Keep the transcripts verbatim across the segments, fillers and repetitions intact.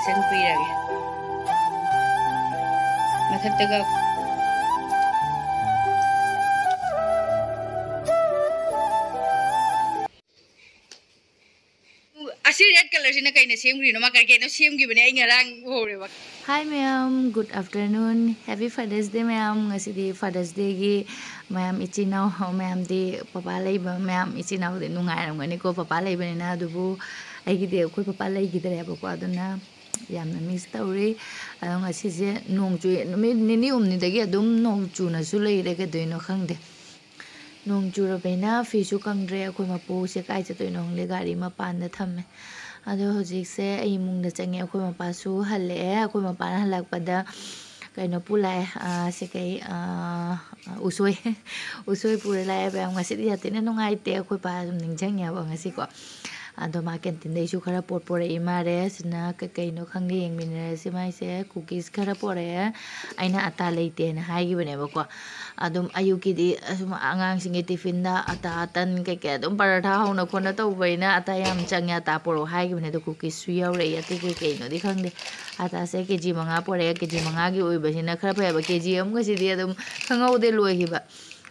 ꯁꯦꯝꯕꯤꯔꯒꯦ꯫ ꯃꯊꯛꯇꯒ ꯑꯁꯤ red colourꯁꯤꯅ ꯀꯩꯅ ꯁꯦꯝꯈ꯭ꯔꯤꯅꯣ? ꯃꯥ ꯀꯩ ꯀꯩꯅꯣ ꯁꯦꯝꯈꯤꯕꯅꯦ, ꯑꯩ ꯉꯔꯥꯡ ꯎꯍꯧꯔꯦꯕ꯫ Hi ꯃꯌꯥꯝ, good afternoon, happy Father's Day ꯃꯌꯥꯝ꯫ ꯉꯁꯤꯗꯤ Father's Day ꯒꯤ ꯃꯌꯥꯝ ꯏꯆꯤꯟ ꯏꯅꯥꯎ ꯃꯌꯥꯝꯗꯤ, ꯄꯄꯥ ꯂꯩꯕ ꯃꯌꯥꯝ ꯏꯆꯤꯟ ꯏꯅꯥꯎꯗꯤ ꯅꯨꯡꯉꯥꯏꯔꯝꯒꯅꯤꯀꯣ, ꯄꯄꯥ ꯂꯩꯕꯅꯤꯅ꯫ ꯑꯗꯨꯕꯨ ꯑꯩꯒꯤꯗꯤ ꯑꯩꯈꯣꯏ ꯄꯄꯥ ꯂꯩꯈꯤꯗ꯭ꯔꯦꯕꯀꯣ, ꯑꯗꯨꯅ ꯌꯥꯝꯅ miss ꯇꯧꯔꯤ꯫ ꯑꯗꯣ ꯉꯁꯤꯁꯦ ꯅꯣꯡ ꯆꯨꯏ, ꯅꯨꯃꯤꯠ ꯅꯤꯅꯤ ꯍꯨꯝꯅꯤꯗꯒꯤ ꯑꯗꯨꯝ ꯅꯣꯡ ꯆꯨꯅꯁꯨ ꯂꯩꯔꯦ, ꯀꯩꯗꯧꯔꯤꯅꯣ ꯈꯪꯗꯦ꯫ ꯅꯣꯡ ꯆꯨꯔꯕꯅꯤꯅ ꯐꯤꯁꯨ ꯀꯪꯗ꯭ꯔꯦ꯫ ꯑꯩꯈꯣꯏ ꯃꯄꯨꯁꯦ ꯀꯥꯏ ꯆꯠꯇꯣꯏꯅꯣ ꯈꯪꯗꯦ, ꯒꯥꯔꯤ ꯃꯄꯥꯟꯗ ꯊꯝꯃꯦ꯫ ꯑꯗꯣ ꯍꯧꯖꯤꯛꯁꯦ ꯑꯩ ꯏꯃꯨꯡꯗ ꯆꯪꯉꯦ꯫ ꯑꯩꯈꯣꯏ ꯃꯄꯥꯁꯨ ꯍꯜꯂꯛꯑꯦ꯫ ꯑꯩꯈꯣꯏ ꯃꯄꯥꯅ ꯍꯜꯂꯛꯄꯗ ꯀꯩꯅꯣ ꯄꯨ ꯂꯥꯛꯑꯦ, ꯑꯥ, ꯁꯤ ꯀꯩ, ꯑꯥ, ꯎꯁꯣꯏ꯫ ꯎꯁꯣꯏ ꯄꯨꯔ ꯂꯥꯛꯑꯦꯕ꯫ ꯌꯥꯝ ꯉꯁꯤꯗꯤ ꯌꯥꯝ ꯊꯤꯅ ꯅꯨꯡꯉꯥꯏꯇꯦ꯫ ꯑꯩꯈꯣꯏ ꯄꯥ ꯑꯗꯨꯝ ꯅꯤꯡꯁꯤꯡꯉꯦꯕ ꯉꯁꯤꯀꯣ꯫ ꯑꯗꯣ ꯃꯥ canteen ꯗꯩꯁꯨ ꯈꯔ ꯄꯣꯠ ꯄꯣꯔꯛꯏ ꯃꯥꯜꯂꯦ꯫ ꯁꯤꯅ ꯀꯩꯀꯩꯅꯣ ꯈꯪꯗꯦ, ꯌꯦꯡꯃꯤꯟꯅꯔꯁꯤ꯫ ꯃꯥꯏꯁꯦ cookies ꯈꯔ ꯄꯣꯔꯛꯑꯦ꯫ ꯑꯩꯅ ꯑꯇꯥ ꯂꯩꯇꯦꯅ ꯍꯥꯏꯈꯤꯕꯅꯦꯕꯀꯣ꯫ ꯑꯗꯨꯝ ꯑꯌꯨꯛꯀꯤꯗꯤ ꯑꯁꯨꯝ ꯑꯉꯥꯡꯁꯤꯡꯒꯤ tiffin ꯗ ꯑꯇꯥ, ꯇꯟ ꯀꯩꯀꯩ ꯑꯗꯨꯝ ꯄꯔꯥꯊꯥ ꯍꯧꯅ ꯈꯣꯠꯅ ꯇꯧꯕꯅꯤꯅ ꯑꯇꯥ ꯌꯥꯝ ꯆꯪꯉꯦ, ꯑꯇꯥ ꯄꯣꯔꯛꯑꯣ ꯍꯥꯏꯈꯤꯕꯅꯦ꯫ ꯑꯗꯣ cookies ꯁꯨ ꯌꯥꯎꯔꯛꯏ, ꯑꯇꯩ ꯀꯩꯀꯩꯅꯣꯗꯤ ꯈꯪꯗꯦ꯫ ꯑꯇꯥꯁꯦ KG ꯃꯉꯥ ꯄꯣꯔꯛꯑꯦ꯫ KG ꯃꯉꯥꯒꯤ ꯑꯣꯏꯕꯁꯤꯅ ꯈꯔ ꯐꯩꯌꯦꯕ, KG ꯑꯃꯒꯁꯤꯗꯤ ꯑꯗꯨꯝ ꯈꯪꯍꯧꯗꯦ ꯂꯣꯏꯈꯤꯕ꯫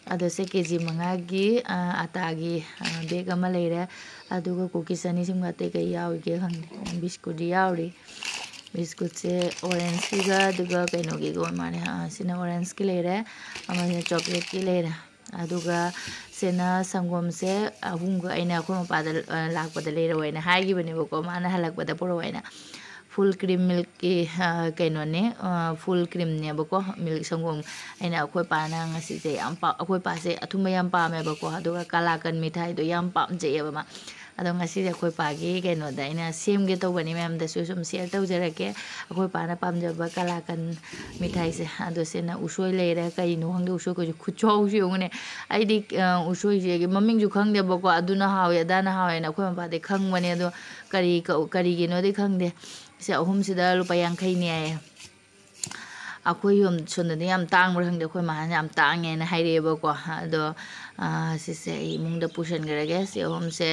ꯑꯗꯣ ꯁꯦ KG ꯃꯉꯥꯒꯤ, ꯑ, ꯑꯇꯥꯒꯤ, ꯑ, bag ꯑꯃ ꯂꯩꯔꯦ꯫ ꯑꯗꯨꯒ cookies ꯑꯅꯤꯁꯤꯃ ꯑꯇꯩ ꯀꯩ ꯌꯥꯎꯔꯤꯒꯦ ꯈꯪꯗꯦ꯫ Biscuit ꯗꯤ ꯌꯥꯎꯔꯤ꯫ Biscuit ꯁꯦ orange ꯀꯤꯒ ꯑꯗꯨꯒ ꯀꯩꯅꯣꯒꯤꯒ ꯑꯣꯏ ꯃꯥꯜꯂꯦ꯫ ꯑ, ꯁꯤꯅ orange ꯀꯤ ꯂꯩꯔꯦ, ꯑꯃꯁꯤꯅ chocolate ꯀꯤ ꯂꯩꯔꯦ꯫ ꯑꯗꯨꯒ ꯁꯤꯅ ꯁꯪꯒꯣꯝꯁꯦ ꯑꯍꯨꯝꯒ ꯑꯩꯅ ꯑꯩꯈꯣꯏ ꯃꯄꯥꯗ, ꯑ, ꯂꯥꯛꯄꯗ ꯂꯩꯔꯛꯑꯣꯅ ꯍꯥꯏꯈꯤꯕꯅꯦꯕꯀꯣ, ꯃꯥꯅ ꯍꯜꯂꯛꯄꯗ ꯄꯨꯔꯛꯑꯣꯅ꯫ Full cream milk ꯀꯤ, ꯑ, ꯀꯩꯅꯣꯅꯦ, ꯑ, full cream ꯅꯦꯕꯀꯣ, milk ꯁꯪꯒꯣꯝ꯫ ꯑꯩꯅ ꯑꯩꯈꯣꯏ ꯄꯥꯅ ꯉꯁꯤꯁꯦ ꯌꯥꯝ ꯄꯥ-, ꯑꯩꯈꯣꯏ ꯄꯥꯁꯦ ꯑꯊꯨꯝꯕ ꯌꯥꯝ ꯄꯥꯝꯃꯦꯕꯀꯣ, ꯑꯗꯨꯒ ꯀꯂꯥꯀꯟ ꯃꯤꯊꯥꯏꯗꯣ ꯌꯥꯝ ꯄꯥꯝꯖꯩꯑꯕ ꯃꯥ꯫ ꯑꯗꯣ ꯉꯁꯤꯁꯦ ꯑꯩꯈꯣꯏ ꯄꯥꯒꯤ ꯀꯩꯅꯣꯗ ꯑꯩꯅ ꯁꯦꯝꯒꯦ ꯇꯧꯕꯅꯤ, ꯃꯌꯥꯝꯗꯁꯨ ꯁꯨꯝ share ꯇꯧꯖꯔꯛꯀꯦ꯫ ꯑꯩꯈꯣꯏ ꯄꯥꯅ ꯄꯥꯝꯖꯕ ꯀꯂꯥꯀꯟ ꯃꯤꯊꯥꯏꯁꯦ꯫ ꯑꯗꯣ ꯁꯤꯅ ꯎꯁꯣꯏ ꯂꯩꯔꯦ, ꯀꯩꯅꯣ ꯈꯪꯗꯦ ꯎꯁꯣꯏ ꯀꯧꯏꯁꯦ, ꯈꯨꯆꯥꯎꯁꯦ ꯌꯦꯡꯉꯨꯅꯦ꯫ ꯑꯩꯗꯤ, ꯑ, ꯎꯁꯣꯏꯁꯦ ꯃꯃꯤꯡꯁꯨ ꯈꯪꯗꯦꯕꯀꯣ, ꯑꯗꯨꯅ ꯍꯥꯎꯋꯦ ꯑꯗꯥꯅ ꯍꯥꯎꯋꯦꯅ ꯑꯩꯈꯣꯏ ꯃꯄꯥꯗꯤ ꯈꯪꯕꯅꯦ꯫ ꯑꯗꯣ ꯀꯔꯤ ꯀꯧ-, ꯀꯔꯤꯒꯤꯅꯣꯗꯤ ꯈꯪꯗꯦ꯫ ꯁꯦ ꯑꯍꯨꯝꯁꯤꯗ ꯂꯨꯄꯥ ꯌꯥꯡꯈꯩꯅꯦ ꯍꯥꯏꯌꯦ꯫ ꯑꯩꯈꯣꯏ ꯌꯨꯝ ꯁꯣꯝꯗꯗꯤ ꯌꯥꯝ ꯇꯥꯡꯕ꯭ꯔꯥ ꯈꯪꯗꯦ, ꯑꯩꯈꯣꯏ ꯃꯥꯅ ꯌꯥꯝ ꯇꯥꯡꯉꯦꯅ ꯍꯥꯏꯔꯛꯑꯦꯕꯀꯣ꯫ ꯑꯗꯣ, ꯑꯥ, ꯁꯤꯁꯦ ꯑꯩ ꯏꯃꯨꯡꯗ ꯄꯨꯁꯟꯈ꯭ꯔꯒꯦ꯫ ꯁꯤ ꯑꯍꯨꯝꯁꯦ,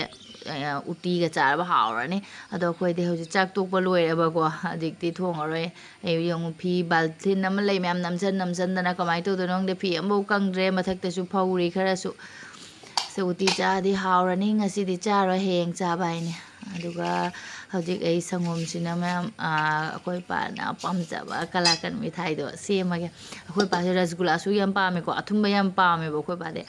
ꯑ, ꯎꯇꯤꯒ ꯆꯥꯔꯕ ꯍꯥꯎꯔꯅꯤ꯫ ꯑꯗꯣ ꯑꯩꯈꯣꯏꯗꯤ ꯍꯧꯖꯤꯛ ꯆꯥꯛ ꯇꯣꯛꯄ ꯂꯣꯏꯔꯦꯕꯀꯣ, ꯍꯧꯖꯤꯛꯇꯤ ꯊꯣꯡꯉꯔꯣꯏ꯫ ꯑꯩ ꯌꯦꯡꯉꯨ, ꯐꯤ ꯕꯥꯜꯇꯤꯟ ꯑꯃ ꯂꯩ, ꯃꯌꯥꯝ ꯅꯝꯁꯟ ꯅꯝꯁꯟꯗꯅ ꯀꯃꯥꯏꯅ ꯇꯧꯗꯣꯏꯅꯣ ꯈꯪꯗꯦ꯫ ꯐꯤ ꯑꯃꯐꯥꯎ ꯀꯪꯗ꯭ꯔꯦ, ꯃꯊꯛꯇꯁꯨ ꯐꯧꯔꯤ ꯈꯔꯁꯨ꯫ ꯁꯦ ꯎꯇꯤ ꯆꯥꯗꯤ ꯍꯥꯎꯔꯅꯤ, ꯉꯁꯤꯗꯤ ꯆꯥꯔꯣꯏ, ꯍꯌꯦꯡ ꯆꯥꯕ ꯍꯥꯏꯅꯤ꯫ ꯑꯗꯨꯒ ꯍꯧꯖꯤꯛ ꯑꯩ ꯁꯪꯒꯣꯝꯁꯤꯅ ꯃꯌꯥꯝ, ꯑꯥ, ꯑꯩꯈꯣꯏ ꯄꯥꯅ ꯄꯥꯝꯖꯕ ꯀꯂꯥꯀꯟ ꯃꯤꯊꯥꯏꯗꯣ ꯁꯦꯝꯃꯒꯦ꯫ ꯑꯩꯈꯣꯏ ꯄꯥꯁꯦ ꯔꯁꯒꯨꯂꯥꯁꯨ ꯌꯥꯝ ꯄꯥꯝꯃꯦꯀꯣ, ꯑꯊꯨꯝꯕ ꯌꯥꯝ ꯄꯥꯝꯃꯦꯕ ꯑꯩꯈꯣꯏ ꯄꯥꯗꯤ꯫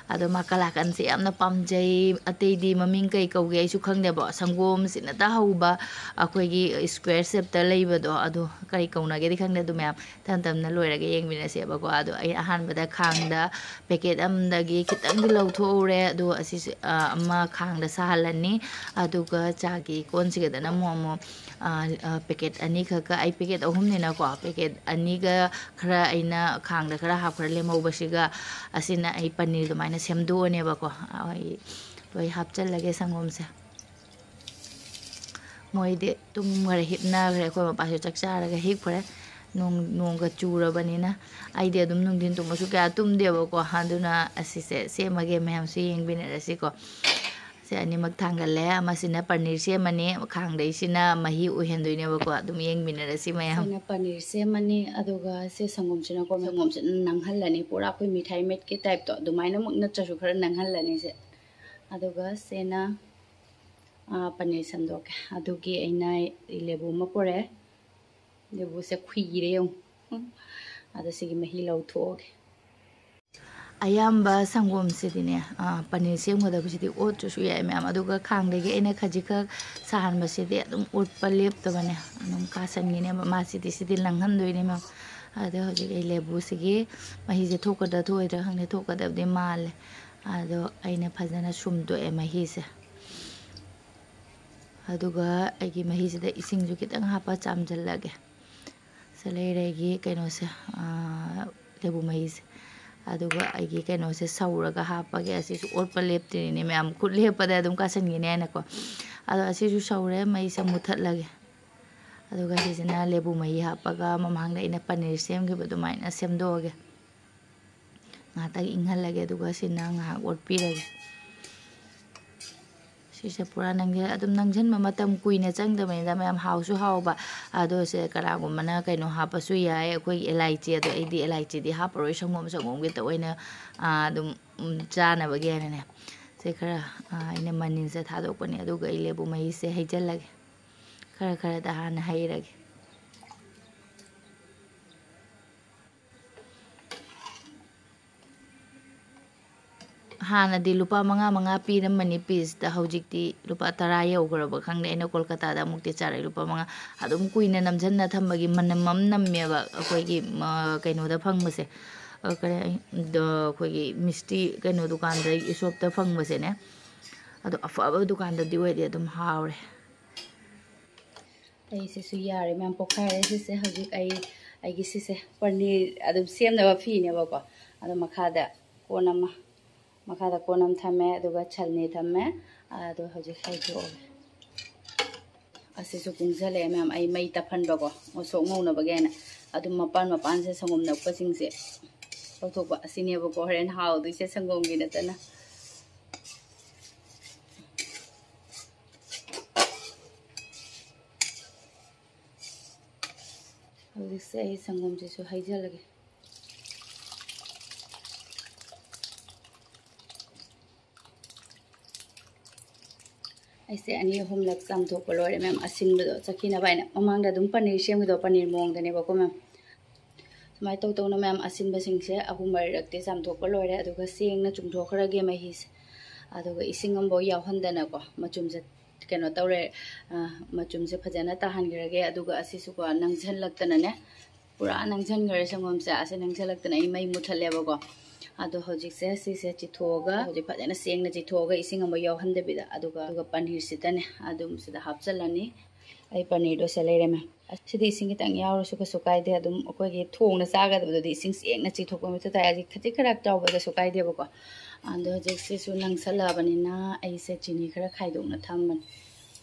ꯑꯗꯣ ꯃꯥ ꯀꯂꯥꯀꯟꯁꯦ ꯌꯥꯝꯅ ꯄꯥꯝꯖꯩ꯫ ꯑꯇꯩꯗꯤ ꯃꯃꯤꯡ ꯀꯩ ꯀꯧꯒꯦ ꯑꯩꯁꯨ ꯈꯪꯗꯦꯕ꯫ ꯁꯪꯒꯣꯝꯁꯤꯅ ꯇꯥꯍꯧꯕ ꯑꯩꯈꯣꯏꯒꯤ square shape ꯇ ꯂꯩꯕꯗꯣ, ꯑꯗꯣ ꯀꯔꯤ ꯀꯧꯅꯒꯦꯗꯤ ꯈꯪꯗꯦ꯫ ꯑꯗꯨ ꯃꯌꯥꯝ ꯇꯞ ꯇꯞꯅ ꯂꯣꯏꯔꯒ ꯌꯦꯡꯃꯤꯟꯅꯁꯦꯕꯀꯣ꯫ ꯑꯗꯣ ꯑꯩ ꯑꯍꯥꯟꯕꯗ ꯈꯥꯡꯗ packet ꯑꯃꯗꯒꯤ ꯈꯤꯇꯪꯗꯤ ꯂꯧꯊꯣꯛꯍꯧꯔꯦ꯫ ꯑꯗꯣ ꯑꯁꯤꯁꯦ, ꯑ, ꯑꯃ ꯈꯥꯡꯗ ꯁꯥꯍꯜꯂꯅꯤ꯫ ꯑꯗꯨꯒ ꯆꯥꯒꯤ ꯀꯣꯟꯁꯤꯒꯗꯅ ꯑꯃꯨꯛ, ꯑꯃꯨꯛ, ꯑ, ꯑ, packet ꯑꯅꯤꯈꯛꯀ, ꯑꯩ packet ꯑꯍꯨꯝꯅꯤꯅꯀꯣ, packet ꯑꯅꯤꯒ ꯈꯔ ꯑꯩꯅ ꯈꯥꯡꯗ ꯈꯔ ꯍꯥꯞꯈ꯭ꯔ ꯂꯦꯝꯍꯧꯕꯁꯤꯒ ꯑꯁꯤꯅ ꯑꯩ ꯄꯅꯤꯔ ꯑꯗꯨꯃꯥꯏꯅ ꯁꯦꯝꯗꯣꯛꯑꯅꯦꯕꯀꯣ꯫ ꯑꯩ ꯂꯣꯏ ꯍꯥꯞꯆꯜꯂꯒꯦ ꯁꯪꯒꯣꯝꯁꯦ꯫ ꯃꯣꯏꯗꯤ ꯇꯨꯝꯈꯔꯦ, ꯍꯤꯞꯅꯈ꯭ꯔꯦ꯫ ꯑꯩꯈꯣꯏ ꯃꯄꯥꯁꯨ ꯆꯥꯛ ꯆꯥꯔꯒ ꯍꯤꯞꯈ꯭ꯔꯦ꯫ ꯅꯣꯡ, ꯅꯣꯡꯒ ꯆꯨꯔꯕꯅꯤꯅ꯫ ꯑꯩꯗꯤ ꯑꯗꯨꯝ ꯅꯨꯡꯊꯤꯟ ꯇꯨꯝꯕꯁꯨ ꯀꯌꯥ ꯇꯨꯝꯗꯦꯕꯀꯣ꯫ ꯑꯗꯨꯅ ꯑꯁꯤꯁꯦ ꯁꯦꯝꯃꯒꯦ, ꯃꯌꯥꯝꯁꯨ ꯌꯦꯡꯕꯤꯅꯔꯁꯤꯀꯣ꯫ ꯁꯦ ꯑꯅꯤꯃꯛ ꯊꯥꯡꯒꯠꯂꯦ꯫ ꯑꯃꯁꯤꯅ ꯄꯅꯤꯔ ꯁꯦꯝꯃꯅꯤ, ꯈꯥꯡꯗꯩꯁꯤꯅ ꯃꯍꯤ ꯑꯣꯏꯍꯟꯗꯣꯏꯅꯦꯕꯀꯣ꯫ ꯑꯗꯨꯝ ꯌꯦꯡꯃꯤꯟꯅꯔꯁꯤ ꯃꯌꯥꯝ꯫ ꯁꯤꯅ ꯄꯅꯤꯔ ꯁꯦꯝꯃꯅꯤ, ꯑꯗꯨꯒ ꯁꯤ ꯁꯪꯒꯣꯝꯁꯤꯅꯀꯣ, ꯁꯪꯒꯣꯝꯁꯤꯅ ꯅꯪꯍꯜꯂꯅꯤ꯫ ꯄꯨꯔꯥ ꯑꯩꯈꯣꯏ ꯃꯤꯊꯥꯏ ꯃꯦꯠꯀꯤ type ꯇꯣ ꯑꯗꯨꯃꯥꯏꯅꯃꯛ ꯅꯠꯇ꯭ꯔꯁꯨ ꯈꯔ ꯅꯪꯍꯜꯂꯅꯤ ꯁꯦ꯫ ꯑꯗꯨꯒ ꯁꯤꯅ, ꯑꯥ, ꯄꯅꯤꯔ ꯁꯦꯝꯗꯣꯛꯀꯦ꯫ ꯑꯗꯨꯒꯤ ꯑꯩꯅ ꯂꯦꯕꯨ ꯑꯃ ꯄꯨꯔꯛꯑꯦ꯫ ꯂꯦꯕꯨꯁꯦ ꯈꯨꯏꯔꯦ ꯌꯦꯡꯉꯨ꯫ ꯑꯗꯣ ꯁꯤꯒꯤ ꯃꯍꯤ ꯂꯧꯊꯣꯛꯑꯒꯦ꯫ ꯑꯌꯥꯝꯕ ꯁꯪꯒꯣꯝꯁꯤꯗꯤꯅꯦ, ꯑꯥ, ꯄꯅꯤꯔ ꯁꯦꯝꯒꯗꯕꯁꯤꯗꯤ ꯑꯣꯠꯇ꯭ꯔꯁꯨ ꯌꯥꯏ ꯃꯌꯥꯝ꯫ ꯑꯗꯨꯒ ꯈꯥꯡꯗꯒꯤ ꯑꯩꯅ ꯈꯖꯤꯛꯈꯛ ꯁꯥꯍꯟꯕꯁꯤꯗꯤ ꯑꯗꯨꯝ ꯑꯣꯠꯄ ꯂꯦꯞꯇꯕꯅꯦ, ꯑꯗꯨꯝ ꯀꯥꯁꯟꯈꯤꯅꯦꯕ꯫ ꯃꯥꯁꯤꯗꯤ ꯁꯤꯗꯤ ꯂꯪꯍꯟꯗꯣꯏꯅꯦ ꯃꯌꯥꯝ꯫ ꯑꯗꯣ ꯍꯧꯖꯤꯛ ꯑꯩ ꯂꯦꯕꯨꯁꯤꯒꯤ ꯃꯍꯤꯁꯦ ꯊꯣꯛꯀꯗ꯭ꯔꯥ ꯊꯣꯛꯑꯣꯏꯗ꯭ꯔꯥ ꯈꯪꯗꯦ, ꯊꯣꯛꯀꯗꯕꯗꯤ ꯃꯥꯜꯂꯦ꯫ ꯑꯗꯣ ꯑꯩꯅ ꯐꯖꯅ ꯁꯨꯝꯗꯣꯛꯑꯦ ꯃꯍꯤꯁꯦ꯫ ꯑꯗꯨꯒ ꯑꯩꯒꯤ ꯃꯍꯤꯁꯤꯗ ꯏꯁꯤꯡꯁꯨ ꯈꯤꯇꯪ ꯍꯥꯞꯄ ꯆꯥꯝꯁꯤꯜꯂꯒꯦ꯫ ꯁꯤ ꯂꯩꯔꯦ ꯑꯩꯒꯤ ꯀꯩꯅꯣꯁꯦ, ꯑꯥ, ꯂꯦꯕꯨ ꯃꯍꯤꯁꯦ꯫ ꯑꯗꯨꯒ ꯑꯩꯒꯤ ꯀꯩꯅꯣꯁꯦ ꯁꯧꯔꯒ ꯍꯥꯞꯄꯒꯦ꯫ ꯑꯁꯤꯁꯨ ꯑꯣꯠꯄ ꯂꯦꯞꯇ꯭ꯔꯤꯅꯦ ꯃꯌꯥꯝ, ꯈꯨꯠ ꯂꯦꯞꯄꯗ ꯑꯗꯨꯝ ꯀꯥꯁꯟꯈꯤꯅꯤ ꯍꯥꯏꯅꯀꯣ꯫ ꯑꯗꯣ ꯑꯁꯤꯁꯨ ꯁꯧꯔꯦ, ꯃꯩꯁꯦ ꯃꯨꯊꯠꯂꯒꯦ꯫ ꯑꯗꯨꯒ ꯁꯤꯁꯤꯅ ꯂꯦꯕꯨ ꯃꯍꯤ ꯍꯥꯞꯄꯒ ꯃꯃꯥꯡꯗ ꯑꯩꯅ ꯄꯅꯤꯔ ꯁꯦꯝꯈꯤꯕ ꯑꯗꯨꯃꯥꯏꯅ ꯁꯦꯝꯗꯣꯛꯑꯒꯦ꯫ ꯉꯥꯏꯍꯥꯛꯇꯪ ꯏꯪꯍꯜꯂꯒꯦ, ꯑꯗꯨꯒ ꯁꯤꯅ ꯉꯥꯏꯍꯥꯛ ꯑꯣꯠꯄꯤꯔꯒꯦ꯫ ꯁꯤꯁꯦ ꯄꯨꯔꯥ ꯅꯪꯁꯦ ꯑꯗꯨꯝ ꯅꯪꯁꯤꯟꯕ ꯃꯇꯝ ꯀꯨꯏꯅ ꯆꯪꯗꯕꯅꯤꯅ ꯃꯌꯥꯝ ꯍꯥꯎꯁꯨ ꯍꯥꯎꯕ꯫ ꯑꯗꯣ ꯁꯦ ꯀꯅꯥꯒꯨꯝꯕꯅ ꯀꯩꯅꯣ ꯍꯥꯞꯄꯁꯨ ꯌꯥꯏ, ꯑꯩꯈꯣꯏꯒꯤ ꯑꯦꯂꯥꯏꯆꯤ꯫ ꯑꯗꯣ ꯑꯩꯗꯤ ꯑꯦꯂꯥꯏꯆꯤꯗꯤ ꯍꯥꯞꯄꯔꯣꯏ, ꯁꯪꯒꯣꯝ ꯁꯪꯒꯣꯝꯒꯤꯇ ꯑꯣꯏꯅ, ꯑꯥ, ꯑꯗꯨꯝ, ꯎꯝ, ꯆꯥꯅꯕꯒꯤ ꯍꯥꯏꯅꯅꯦ꯫ ꯁꯦ ꯈꯔ, ꯑꯥ, ꯑꯩꯅ ꯃꯅꯤꯜꯁꯦ ꯊꯥꯗꯣꯛꯄꯅꯦ, ꯑꯗꯨꯒ ꯑꯩ ꯂꯦꯕꯨ ꯃꯍꯤꯁꯦ ꯍꯩꯖꯤꯜꯂꯒꯦ꯫ ꯈꯔ ꯈꯔꯗ ꯍꯥꯟꯅ ꯍꯩꯔꯒꯦ꯫ ꯍꯥꯟꯅꯗꯤ ꯂꯨꯄꯥ ꯃꯉꯥ ꯃꯉꯥ ꯄꯤꯔꯝꯕꯅꯤ ꯄꯤꯁꯇ, ꯍꯧꯖꯤꯛꯇꯤ ꯂꯨꯄꯥ ꯇꯔꯥ ꯌꯧꯈ꯭ꯔꯕ ꯈꯪꯗꯦ꯫ ꯑꯩꯅ ꯀꯣꯜꯀꯇꯥꯗ ꯑꯃꯨꯛꯇꯤ ꯆꯥꯔꯛꯑꯦ, ꯂꯨꯄꯥ ꯃꯉꯥ꯫ ꯑꯗꯨꯝ ꯀꯨꯏꯅ ꯅꯝꯁꯤꯟꯅ ꯊꯝꯕꯒꯤ ꯃꯅꯝ ꯑꯃ ꯅꯝꯃꯦꯕ ꯑꯩꯈꯣꯏꯒꯤ, ꯃ-, ꯀꯩꯅꯣꯗ ꯐꯪꯕꯁꯦ, ꯑ, ꯀꯔꯤ, ꯗ-, ꯑꯩꯈꯣꯏꯒꯤ ꯃꯤꯁꯇꯤ ꯀꯩꯅꯣ ꯗꯨꯀꯥꯟꯗ, ꯏꯁꯣꯞꯇ ꯐꯪꯕꯁꯦꯅꯦ꯫ ꯑꯗꯣ ꯑꯐꯕ ꯗꯨꯀꯥꯟꯗꯗꯤ ꯑꯣꯏꯔꯗꯤ ꯑꯗꯨꯝ ꯍꯥꯎꯔꯦ꯫ ꯑꯩ ꯁꯤꯁꯨ ꯌꯥꯔꯦ ꯃꯌꯥꯝ, ꯄꯣꯛꯈꯥꯏꯔꯦ ꯁꯤꯁꯦ꯫ ꯍꯧꯖꯤꯛ ꯑꯩ, ꯑꯩꯒꯤ ꯁꯤꯁꯦ ꯄꯅꯤꯔ ꯑꯗꯨꯝ ꯁꯦꯝꯅꯕ ꯐꯤꯅꯦꯕꯀꯣ꯫ ꯑꯗꯣ ꯃꯈꯥꯗ ꯀꯣꯟ ꯑꯃ, ꯃꯈꯥꯗ ꯀꯣꯟ ꯑꯃ ꯊꯝꯃꯦ, ꯑꯗꯨꯒ ꯁꯜꯅꯤ ꯊꯝꯃꯦ꯫ ꯑꯗꯣ ꯍꯧꯖꯤꯛ ꯍꯩꯗꯣꯛꯑꯒꯦ꯫ ꯑꯁꯤꯁꯨ ꯀꯨꯡꯁꯜꯂꯛꯑꯦ ꯃꯌꯥꯝ, ꯑꯩ ꯃꯩ ꯇꯞꯍꯟꯕꯀꯣ, ꯉꯧꯁꯣꯛ ꯉꯧꯅꯕꯒꯤ ꯍꯥꯏꯅ꯫ ꯑꯗꯨꯝ ꯃꯄꯥꯟ ꯃꯄꯥꯟꯁꯦ ꯁꯪꯒꯣꯝ ꯅꯞꯄꯁꯤꯡꯁꯦ ꯂꯧꯊꯣꯛꯄ꯫ ꯑꯁꯤꯅꯦꯕꯀꯣ ꯍꯣꯔꯦꯟ ꯍꯥꯎꯗꯣꯏꯁꯦ ꯁꯪꯒꯣꯝꯒꯤ ꯅꯠꯇꯅ꯫ ꯍꯧꯖꯤꯛꯁꯦ ꯑꯩ ꯁꯪꯒꯣꯝꯁꯤꯁꯨ ꯍꯩꯖꯤꯜꯂꯒꯦ꯫ ꯑꯩꯁꯦ ꯑꯅꯤ ꯑꯍꯨꯝꯂꯛ ꯆꯥꯝꯊꯣꯛꯄ ꯂꯣꯏꯔꯦ ꯃꯌꯥꯝ, ꯑꯁꯤꯟꯕꯗꯣ ꯆꯠꯈꯤꯅꯕ ꯍꯥꯏꯅ꯫ ꯃꯃꯥꯡꯗ ꯑꯗꯨꯝ ꯄꯅꯤꯔ ꯁꯦꯝꯕꯗꯣ ꯄꯅꯤꯔ ꯃꯑꯣꯡꯗꯅꯦꯕꯀꯣ ꯃꯌꯥꯝ꯫ ꯁꯨꯃꯥꯏꯅ ꯇꯧ ꯇꯧꯅ ꯃꯌꯥꯝ ꯑꯁꯤꯟꯕꯁꯤꯡꯁꯦ ꯑꯍꯨꯝ ꯃꯔꯤꯔꯛꯇꯤ ꯆꯥꯝꯊꯣꯛꯄ ꯂꯣꯏꯔꯦ꯫ ꯑꯗꯨꯒ ꯁꯦꯡꯅ ꯆꯨꯝꯊꯣꯛꯈ꯭ꯔꯒꯦ ꯃꯍꯤꯁꯦ꯫ ꯑꯗꯨꯒ ꯏꯁꯤꯡ ꯑꯃꯐꯥꯎ ꯌꯥꯎꯍꯟꯗꯅꯀꯣ, ꯃꯆꯨꯝꯁꯦ ꯀꯩꯅꯣ ꯇꯧꯔꯦ, ꯑ, ꯃꯆꯨꯝꯁꯦ ꯐꯖꯅ ꯇꯥꯍꯟꯈ꯭ꯔꯒꯦ꯫ ꯑꯗꯨꯒ ꯑꯁꯤꯁꯨꯀꯣ ꯅꯪꯁꯤꯜꯂꯛꯇꯅꯅꯦ, ꯄꯨꯔꯥ ꯅꯪꯁꯤꯟꯈ꯭ꯔꯦ ꯁꯪꯒꯣꯝꯁꯦ꯫ ꯑꯁꯤ ꯅꯪꯁꯤꯜꯂꯛꯇꯅ ꯑꯩ ꯃꯩ ꯃꯨꯠꯊꯠꯂꯦꯕꯀꯣ꯫ ꯑꯗꯣ ꯍꯧꯖꯤꯛꯁꯦ ꯁꯤꯁꯦ ꯆꯤꯊꯣꯛꯑꯒ, ꯍꯧꯖꯤꯛ ꯐꯖꯅ ꯁꯦꯡꯅ ꯆꯤꯊꯣꯛꯑꯒ ꯏꯁꯤꯡ ꯑꯃ ꯌꯥꯎꯍꯟꯗꯕꯤꯗ, ꯑꯗꯨꯒ, ꯑꯗꯨꯒ ꯄꯅꯤꯔꯁꯤꯗꯅꯦ ꯑꯗꯨꯝ ꯁꯤꯗ ꯍꯥꯞꯆꯤꯜꯂꯅꯤ꯫ ꯑꯩ ꯄꯅꯤꯔꯗꯣ ꯁꯤ ꯂꯩꯔꯦ ꯃꯌꯥꯝ꯫ ꯑꯁꯤꯗꯤ ꯏꯁꯤꯡ ꯈꯤꯇꯪ ꯌꯥꯎꯔꯁꯨ ꯀꯩꯁꯨ ꯀꯥꯏꯗꯦ꯫ ꯑꯗꯨꯝ ꯑꯩꯈꯣꯏꯒꯤ ꯊꯣꯡꯅ ꯆꯥꯒꯗꯕꯗꯨꯗꯤ ꯏꯁꯤꯡ ꯁꯦꯡꯅ ꯆꯤꯊꯣꯛꯄ ꯃꯊꯧ ꯇꯥꯏ꯫ ꯍꯧꯖꯤꯛ ꯈꯖꯤꯛ ꯈꯔ ꯇꯧꯕꯗꯁꯨ ꯀꯥꯏꯗꯦꯕꯀꯣ꯫ ꯑꯗꯣ ꯍꯧꯖꯤꯛ ꯁꯤꯁꯨ ꯅꯪꯁꯜꯂꯛꯑꯕꯅꯤꯅ ꯑꯩꯁꯦ ꯆꯤꯅꯤ ꯈꯔ ꯈꯥꯏꯗꯣꯛꯅ ꯊꯝꯕꯅꯤ꯫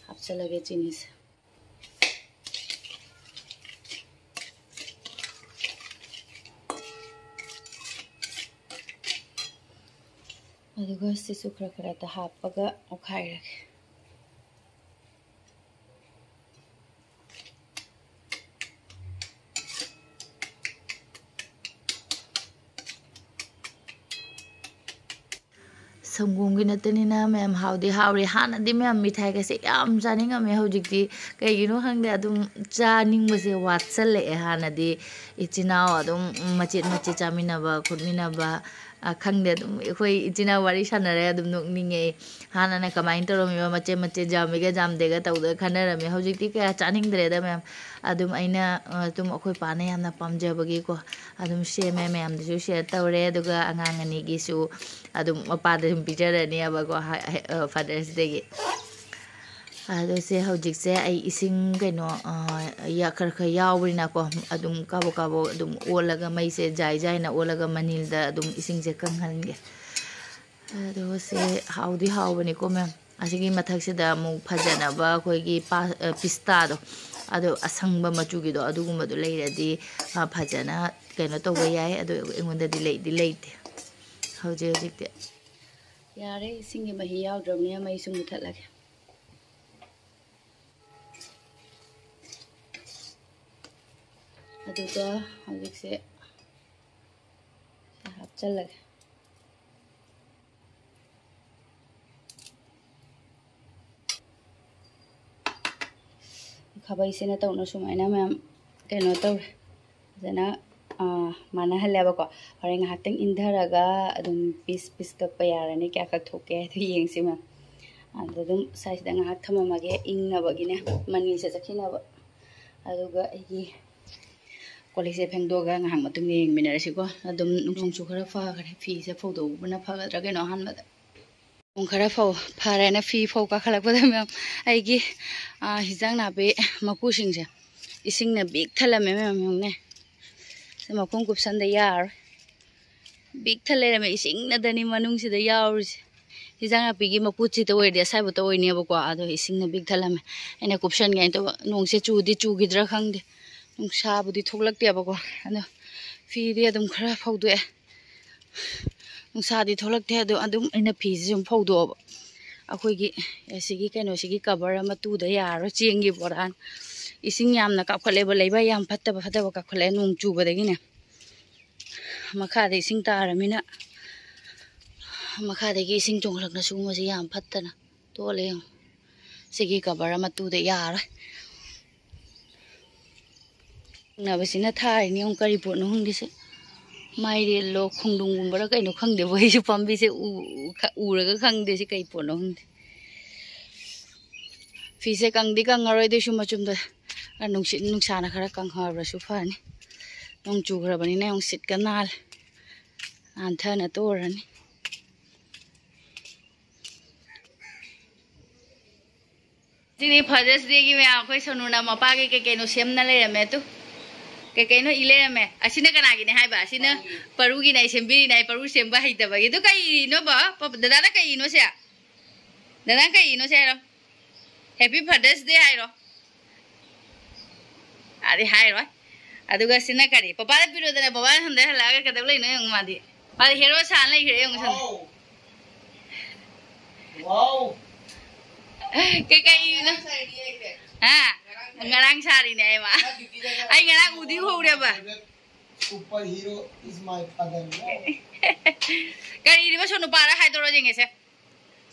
ꯍꯥꯞꯆꯤꯜꯂꯒꯦ ꯆꯤꯅꯤꯁꯦ꯫ ꯑꯗꯨꯒ ꯁꯤꯁꯨ ꯈꯔ ꯈꯔꯗ ꯍꯥꯞꯄꯒ ꯑꯣꯠꯈꯥꯏꯔꯒꯦ꯫ ꯁꯪꯒꯣꯝꯒꯤ ꯅꯠꯇꯅꯤꯅ ꯃꯌꯥꯝ ꯍꯥꯎꯗꯤ ꯍꯥꯎꯔꯦ꯫ ꯍꯥꯟꯅꯗꯤ ꯃꯌꯥꯝ ꯃꯤꯊꯥꯏꯒꯁꯦ ꯌꯥꯝ ꯆꯥꯅꯤꯡꯉꯝꯃꯦ꯫ ꯍꯧꯖꯤꯛꯇꯤ ꯀꯩꯒꯤꯅꯣ ꯈꯪꯗꯦ, ꯑꯗꯨꯝ ꯆꯥꯅꯤꯡꯕꯁꯦ ꯋꯥꯠꯁꯜꯂꯛꯑꯦ꯫ ꯍꯥꯟꯅꯗꯤ ꯏꯆꯤꯟ ꯏꯅꯥꯎ ꯑꯗꯨꯝ ꯃꯆꯦꯠ ꯃꯆꯦꯠ ꯆꯥꯃꯤꯟꯅꯕ ꯈꯣꯠꯃꯤꯟꯅꯕ, ꯑ, ꯈꯪꯗꯦ, ꯑꯗꯨꯝ ꯑꯩꯈꯣꯏ ꯏꯆꯤꯟ ꯏꯅꯥꯎ ꯋꯥꯔꯤ ꯁꯥꯟꯅꯔꯦ ꯑꯗꯨꯝ ꯅꯣꯛꯅꯤꯡꯉꯦ꯫ ꯍꯥꯟꯅꯅ ꯀꯃꯥꯏꯅ ꯇꯧꯔꯝꯃꯤꯕ, ꯃꯆꯦꯠ ꯃꯆꯦꯠ ꯌꯥꯝꯃꯤꯒ ꯌꯥꯝꯗꯦꯒ ꯇꯧꯗꯅ ꯈꯟꯅꯔꯝꯃꯤ꯫ ꯍꯧꯖꯤꯛꯇꯤ ꯀꯌꯥ ꯆꯥꯅꯤꯡꯗ꯭ꯔꯦꯗ ꯃꯌꯥꯝ꯫ ꯑꯗꯨꯝ ꯑꯩꯅ, ꯑ, ꯑꯗꯨꯝ ꯑꯩꯈꯣꯏ ꯄꯥꯅ ꯌꯥꯝꯅ ꯄꯥꯝꯖꯕꯒꯤꯀꯣ ꯑꯗꯨꯝ ꯁꯦꯝꯃꯦ, ꯃꯌꯥꯝꯗꯁꯨ ꯁꯤꯌꯔ ꯇꯧꯔꯦ꯫ ꯑꯗꯨꯒ ꯑꯉꯥꯡ ꯑꯅꯤꯒꯤꯁꯨ ꯑꯗꯨꯝ ꯃꯄꯥꯗ ꯑꯗꯨꯝ ꯄꯤꯖꯔꯅꯦꯕꯀꯣ, ꯍꯥ-, ꯍꯦ-, ꯑ, ꯐꯥꯗꯔꯁ ꯗꯦꯒꯤ꯫ ꯑꯗꯣ ꯁꯦ, ꯍꯧꯖꯤꯛꯁꯦ ꯑꯩ ꯏꯁꯤꯡ ꯀꯩꯅꯣ, ꯑ, ꯌꯥ-, ꯈꯔ ꯈꯔ ꯌꯥꯎꯕꯅꯤꯅꯀꯣ, ꯑꯗꯨꯝ ꯀꯥꯕꯣꯛ ꯀꯥꯕꯣꯛ ꯑꯗꯨꯝ ꯑꯣꯜꯂꯒ, ꯃꯩꯁꯦ ꯖꯥꯏ ꯖꯥꯏꯅ ꯑꯣꯜꯂꯒ ꯃꯅꯤꯜꯗ ꯑꯗꯨꯝ ꯏꯁꯤꯡꯁꯦ ꯀꯪꯍꯟꯒꯦ꯫ ꯑꯗꯣ ꯁꯦ ꯍꯥꯎꯗꯤ ꯍꯥꯎꯕꯅꯤꯀꯣ ꯃꯌꯥꯝ꯫ ꯑꯁꯤꯒꯤ ꯃꯊꯛꯁꯤꯗ ꯑꯃꯨꯛ ꯐꯖꯅꯕ ꯑꯩꯈꯣꯏꯒꯤ ꯄꯥ-, ꯑ, ꯄꯤꯁꯇꯥꯗꯣ, ꯑꯗꯣ ꯑꯁꯪꯕ ꯃꯆꯨꯒꯤꯗꯣ ꯑꯗꯨꯒꯨꯝꯕꯗꯣ ꯂꯩꯔꯗꯤ, ꯑ, ꯐꯖꯅ ꯀꯩꯅꯣ ꯇꯧꯕ ꯌꯥꯏ꯫ ꯑꯗꯣ ꯑꯩꯉꯣꯟꯗꯗꯤ ꯂꯩꯗꯤ ꯂꯩꯇꯦ ꯍꯧꯖꯤꯛ ꯍꯧꯖꯤꯛꯇꯤ꯫ ꯌꯥꯔꯦ, ꯏꯁꯤꯡꯒꯤ ꯃꯍꯤ ꯌꯥꯎꯗ꯭ꯔꯕꯅꯤꯅ ꯃꯩꯁꯨ ꯃꯨꯊꯠꯂꯒꯦ꯫ ꯑꯗꯨꯒ ꯍꯧꯖꯤꯛꯁꯦ ꯍꯥꯞꯆꯜꯂꯒꯦ꯫ ꯈꯥꯕꯩꯁꯤꯅ ꯇꯧꯅ ꯁꯨꯃꯥꯏꯅ ꯃꯌꯥꯝ ꯀꯩꯅꯣ ꯇꯧꯔꯦ꯫ ꯐꯖꯅ, ꯑꯥ, ꯃꯥꯟꯅꯍꯜꯂꯦꯕꯀꯣ꯫ ꯍꯣꯔꯦꯟ ꯉꯥꯏꯍꯥꯛꯇꯪ ꯏꯪꯊꯔꯒ ꯑꯗꯨꯝ ꯄꯤꯁ ꯄꯤꯁ ꯀꯛꯄ ꯌꯥꯔꯅꯤ, ꯀꯌꯥ ꯀꯛꯊꯣꯛꯀꯦ ꯍꯥꯏꯗꯣ ꯌꯦꯡꯁꯤ ꯃꯌꯥꯝ꯫ ꯑꯗꯣ ꯑꯗꯨꯝ ꯁ꯭ꯋꯥꯏꯁꯤꯗ ꯉꯥꯏꯍꯥꯛ ꯊꯝꯃꯝꯃꯒꯦ ꯏꯪꯅꯕꯒꯤꯅꯦ, ꯃꯅꯤꯜꯁꯦ ꯆꯠꯈꯤꯅꯕ꯫ ꯑꯗꯨꯒ ꯑꯩꯒꯤ ꯀꯣꯜ ꯂꯤꯛꯁꯦ ꯐꯦꯡꯗꯣꯛꯑꯒ ꯉꯥꯏꯍꯥꯛ ꯃꯇꯨꯡꯗ ꯌꯦꯡꯃꯤꯟꯅꯔꯁꯤꯀꯣ꯫ ꯑꯗꯨꯝ ꯅꯣꯡꯁꯨ ꯈꯔ ꯐꯈ꯭ꯔꯦ, ꯐꯤꯁꯦ ꯐꯧꯗꯣꯛꯄꯅ ꯐꯒꯗ꯭ꯔꯥ ꯀꯩꯅꯣ ꯑꯍꯥꯟꯕꯗ꯫ ꯅꯣꯡ ꯈꯔ ꯐꯧ ꯐꯔꯦꯅ ꯐꯤ ꯐꯧ ꯀꯥꯈꯠꯂꯛꯄꯗ ꯃꯌꯥꯝ ꯑꯩꯒꯤ, ꯑꯥ, ꯍꯤꯟꯖꯥꯡ ꯅꯥꯄꯤ ꯃꯀꯨꯁꯤꯡꯁꯦ ꯏꯁꯤꯡꯅ ꯕꯤꯛ ꯊꯜꯂꯝꯃꯦ ꯃꯌꯥꯝ, ꯌꯦꯡꯉꯨꯅꯦ꯫ ꯁꯤ ꯃꯈꯨꯝ ꯀꯨꯞꯁꯟꯗ ꯌꯥꯔꯔꯣꯏ꯫ ꯕꯤꯛ ꯊꯜ ꯂꯩꯔꯝꯃꯦ, ꯏꯁꯤꯡꯅꯗꯅꯤ ꯃꯅꯨꯡꯁꯤꯗ ꯌꯥꯎꯔꯤꯁꯦ꯫ ꯍꯤꯟꯖꯥꯡ ꯅꯥꯄꯤꯒꯤ ꯃꯀꯨꯠꯁꯤꯗ ꯑꯣꯏꯔꯗꯤ ꯑꯁꯥꯏꯕꯨꯛꯇ ꯑꯣꯏꯅꯦꯕꯀꯣ, ꯑꯗꯣ ꯏꯁꯤꯡꯅ ꯕꯤꯛ ꯊꯜꯂꯝꯃꯦ꯫ ꯑꯩꯅ ꯀꯨꯞꯁꯟꯒꯦ ꯍꯥꯏꯅ ꯇꯧꯕ, ꯅꯣꯡꯁꯦ ꯆꯨꯗꯤ ꯆꯨꯈꯤꯗ꯭ꯔꯥ ꯈꯪꯗꯦ꯫ ꯅꯨꯡꯁꯥꯕꯨꯗꯤ ꯊꯣꯛꯂꯛꯇꯦꯕꯀꯣ, ꯑꯗꯣ ꯐꯤꯗꯤ ꯑꯗꯨꯝ ꯈꯔ ꯐꯧꯗꯣꯛꯑꯦ꯫ ꯅꯨꯡꯁꯥꯗꯤ ꯊꯣꯛꯂꯛꯇꯦ, ꯑꯗꯣ ꯑꯗꯨꯝ ꯑꯩꯅ ꯐꯤꯁꯦ ꯁꯨꯝ ꯐꯧꯗꯣꯛꯑꯕ꯫ ꯑꯩꯈꯣꯏꯒꯤ ꯑꯁꯤꯒꯤ ꯀꯩꯅꯣꯁꯤꯒꯤ ꯀꯕꯔ ꯑꯃ ꯇꯨꯗ ꯌꯥꯔꯔꯣꯏ, ꯆꯦꯡꯒꯤ ꯕꯣꯔꯥꯅ꯫ ꯏꯁꯤꯡ ꯌꯥꯝꯅ ꯀꯥꯞꯈꯠꯂꯦꯕ, ꯂꯩꯕꯥꯛ ꯌꯥꯝ ꯐꯠꯇꯕ ꯐꯠꯇꯕ ꯀꯥꯞꯈꯠꯂꯛꯑꯦ ꯅꯣꯡ ꯆꯨꯕꯗꯒꯤꯅꯦ꯫ ꯃꯈꯥꯗ ꯏꯁꯤꯡ ꯇꯥꯔꯃꯤꯅ ꯃꯈꯥꯗꯒꯤ ꯏꯁꯤꯡ ꯆꯣꯡꯈꯠꯂꯛꯅ ꯁꯤꯒꯨꯝꯕꯁꯦ ꯌꯥꯝ ꯐꯠꯇꯅ ꯇꯣꯛꯂꯦ꯫ ꯌꯦꯡꯉꯨ, ꯁꯤꯒꯤ ꯀꯕꯔ ꯑꯃ ꯇꯨꯗ ꯌꯥꯔꯣꯏ꯫ ꯊꯪꯅꯕꯁꯤꯅ ꯊꯥꯔꯤꯅꯤ꯫ ꯑꯃꯨꯛ ꯀꯔꯤ ꯄꯣꯠꯅꯣ ꯈꯪꯗꯦ ꯁꯤ꯫ ꯃꯥꯏꯔꯦꯜꯂꯣ ꯈꯣꯡꯗ꯭ꯔꯨꯝꯒꯨꯝꯕꯔ ꯀꯩꯅꯣ ꯈꯪꯗꯦꯕ꯫ ꯑꯩꯁꯨ ꯄꯥꯝꯕꯤꯁꯦ ꯎ-, ꯎ-, ꯈ-, ꯎꯔꯒ ꯈꯪꯗꯦ ꯁꯤ ꯀꯩ ꯄꯣꯠꯅꯣ ꯈꯪꯗꯦ꯫ ꯐꯤꯁꯦ ꯀꯪꯗꯤ ꯀꯪꯉꯔꯣꯏ, ꯑꯗꯨꯏꯁꯨ ꯃꯆꯨꯝꯗ ꯅꯨꯡꯁꯤꯠ ꯅꯨꯡꯁꯥꯅ ꯈꯔ ꯀꯪꯍꯕ꯭ꯔꯁꯨ ꯐꯅꯤ꯫ ꯅꯣꯡ ꯆꯨꯈ꯭ꯔꯕꯅꯤꯅ ꯅꯨꯡꯁꯤꯠꯀ ꯅꯥꯜꯂꯦ꯫ ꯅꯥꯟꯊꯅ ꯇꯣꯔꯅꯤ꯫ ꯁꯤꯗꯤ Father's Dayꯒꯤ ꯃꯌꯥꯝ ꯑꯩꯈꯣꯏ ꯁꯣꯅꯨꯅ ꯃꯄꯥꯒꯤ ꯀꯩ ꯀꯩꯅꯣ ꯁꯦꯝꯅ ꯂꯩꯔꯝꯃꯦ꯫ ꯇꯨ ꯀꯩ ꯀꯩꯅꯣ ꯏ ꯂꯩꯔꯝꯃꯦ꯫ ꯑꯁꯤꯅ ꯀꯅꯥꯒꯤꯅꯦ ꯍꯥꯏꯕ? ꯑꯁꯤꯅ ꯄꯔꯨꯒꯤꯅꯦ, ꯑꯩ ꯁꯦꯝꯕꯤꯔꯤꯅꯦ꯫ ꯑꯩ ꯄꯔꯨ ꯁꯦꯝꯕ ꯍꯩꯇꯕꯒꯤ꯫ ꯑꯗꯨ ꯀꯩ ꯏꯅꯣꯕ? ꯄꯞ-, ꯗꯗꯥꯅ ꯀꯩ ꯏꯅꯣ ꯁꯦ? ꯗꯗꯥꯅ ꯀꯩ ꯏꯅꯣ ꯁꯦ ꯍꯥꯏꯔꯣ? Happy Father's Day ꯍꯥꯏꯔꯣ? ꯑꯗꯤ ꯍꯥꯏꯔꯣꯏ꯫ ꯑꯗꯨꯒ ꯁꯤꯅ ꯀꯔꯤ? ꯄꯄꯥꯗ ꯄꯤꯔꯣꯗꯅ, ꯄꯄꯥꯅ ꯁꯣꯝꯗ ꯍꯜꯂꯛꯑꯒ ꯀꯩꯗꯧ ꯂꯩꯅꯣ ꯌꯦꯡꯉꯨ ꯃꯥꯗꯤ꯫ ꯃꯥꯗꯤ hero ꯁꯥꯅ ꯂꯩꯈ꯭ꯔꯦ ꯌꯦꯡꯉꯨ ꯁꯣꯝꯗ꯫ Wow. Wow. ꯀꯩꯀꯩ ꯏꯅꯣ? ꯍꯥ? ꯉꯔꯥꯡ ꯁꯥꯔꯤꯅꯦ ꯑꯩ ꯃꯥ꯫ ꯑꯩ ꯉꯔꯥꯡ ꯎꯗꯤ ꯎꯍꯧꯔꯦꯕ꯫ Super hero is my father. Wow. ꯀꯔꯤ ꯏꯔꯤꯕ ꯁꯣꯅꯨ ꯄꯥꯔ ꯍꯥꯏꯗꯣꯔꯣ ꯌꯦꯡꯒꯦꯁꯦ꯫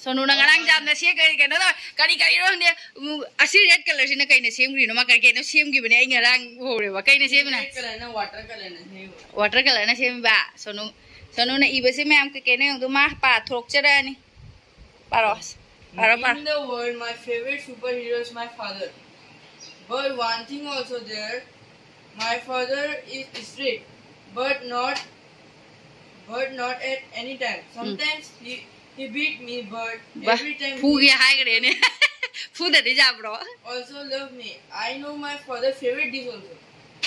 ꯁꯣꯅꯨꯅ ꯉꯔꯥꯡ ꯖꯥꯝꯗ ꯁꯦ ꯀꯔꯤ ꯀꯩꯅꯣ ꯇꯧ-, ꯀꯔꯤ ꯀꯔꯤꯅꯣ ꯈꯪꯗꯦ꯫ ꯎꯝ, ꯑꯁꯤ red colourꯁꯤꯅ ꯀꯩꯅ ꯁꯦꯝꯈ꯭ꯔꯤꯅꯣ? ꯃꯥ ꯀꯔꯤ ꯀꯩꯅꯣ ꯁꯦꯝꯈꯤꯕꯅꯦ, ꯑꯩ ꯉꯔꯥꯡ ꯎꯍꯧꯔꯦꯕ꯫ ꯀꯩꯅ ꯁꯦꯝꯃꯤꯅ? Red colourꯅ water colourꯅ ꯁꯦꯝꯃꯤꯕ꯫ Water colourꯅ ꯁꯦꯝꯃꯤꯕ꯫ ꯁꯣꯅꯨ, ꯁꯣꯅꯨꯅ ꯏꯕꯁꯦ ꯃꯌꯥꯝ ꯀꯩ ꯀꯩꯅꯣ ꯌꯦꯡꯉꯨꯗꯣ, ꯃꯥ ꯄꯥꯊꯣꯛꯆꯔꯛꯑꯅꯤ꯫ ꯄꯥꯔꯣ, ꯄꯥꯔꯣ, ꯄꯥꯔꯣ꯫ In the world, my favorite superhero is my father. But one thing also there, my father is strict, but not, but not at any time. Sometimes he, he beat me, but ꯕꯥ, every time ꯐꯨꯒꯦ he ꯍꯥꯏꯈ꯭ꯔꯦꯅꯦ꯫ ꯐꯨꯗꯗꯤ ꯌꯥꯕ꯭ꯔꯣ? Also love me. I know my father favorite dish also.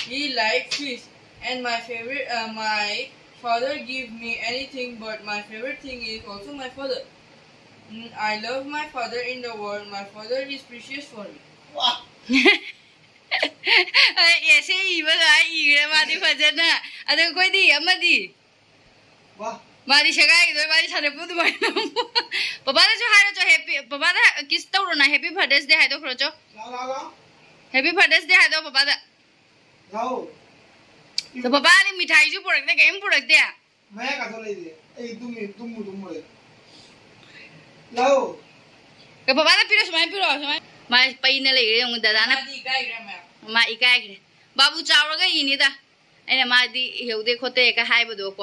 He like fish, and my favorite, uh, my father give me anything, but my favorite thing is also my father. Mm, I love my father in the world. My father is precious for me. ꯋꯥ! ꯑꯦ, essay ꯏꯕꯒ ꯏꯈ꯭ꯔꯦ ꯃꯥꯗꯤ ꯐꯖꯅ꯫ ꯑꯗꯣ ꯑꯩꯈꯣꯏꯗꯤ ꯑꯃꯗꯤ? ꯋꯥ! ꯃꯥꯗꯤ ꯁꯦꯒꯥꯏꯒꯤꯗꯣꯏ, ꯃꯥꯗꯤ ꯁꯥꯟꯅꯄꯣꯠ ꯑꯗꯨꯃꯥꯏꯅ꯫ ꯄꯄꯥꯗꯁꯨ ꯍꯥꯏꯔꯣ ꯆꯣ, ꯍꯦꯄꯤ, ꯄꯄꯥꯗ ꯀꯤꯁ ꯇꯧꯔꯣꯅ, ꯍꯦꯄꯤ ꯐꯥꯗꯔꯁ ꯗꯦ ꯍꯥꯏꯗꯣꯛꯈ꯭ꯔꯣ ꯆꯣ꯫ ꯂꯥꯎ, ꯂꯥꯎ, ꯂꯥꯎ꯫ ꯍꯦꯄꯤ ꯐꯥꯗꯔꯁ ꯗꯦ ꯍꯥꯏꯗꯣ ꯄꯄꯥꯗ꯫ ꯂꯥꯎ꯫ ꯑꯗꯣ ꯄꯄꯥꯗꯤ ꯃꯤꯊꯥꯏꯁꯨ ꯄꯨꯔꯛꯇꯦ, ꯀꯔꯤꯝ ꯄꯨꯔꯛꯇꯦ꯫ ꯃꯌꯥ ꯀꯥꯊꯣꯛ ꯂꯩꯔꯦ꯫ ꯑꯩ ꯇꯨꯝꯃꯤ, ꯇꯨꯝꯕꯨ ꯇꯨꯝꯃꯨꯔꯦ꯫ ꯂꯥꯎ꯫ ꯑꯦ, ꯄꯄꯥꯗ ꯄꯤꯔꯣ, ꯁꯨꯃꯥꯏꯅ ꯄꯤꯔꯣ, ꯁꯨꯃꯥꯏꯅ꯫ ꯃꯥ ꯄꯩꯅ ꯂꯩꯈ꯭ꯔꯦ ꯌꯦꯡꯉꯨ, ꯗꯗꯥꯅ꯫ ꯃꯥꯗꯤ ꯏꯀꯥꯏꯈ꯭ꯔꯦ ꯃꯌꯥꯝ꯫ ꯃꯥ ꯏꯀꯥꯏꯈ꯭ꯔꯦ꯫ ꯕꯥꯕꯨ ꯆꯥꯎꯔꯒ ꯏꯅꯤꯗ꯫ ꯑꯩꯅ ꯃꯥꯗꯤ ꯏꯍꯧꯗꯦ ꯈꯣꯠꯇꯦ ꯀ ꯍꯥꯏꯕꯗꯣꯀꯣ꯫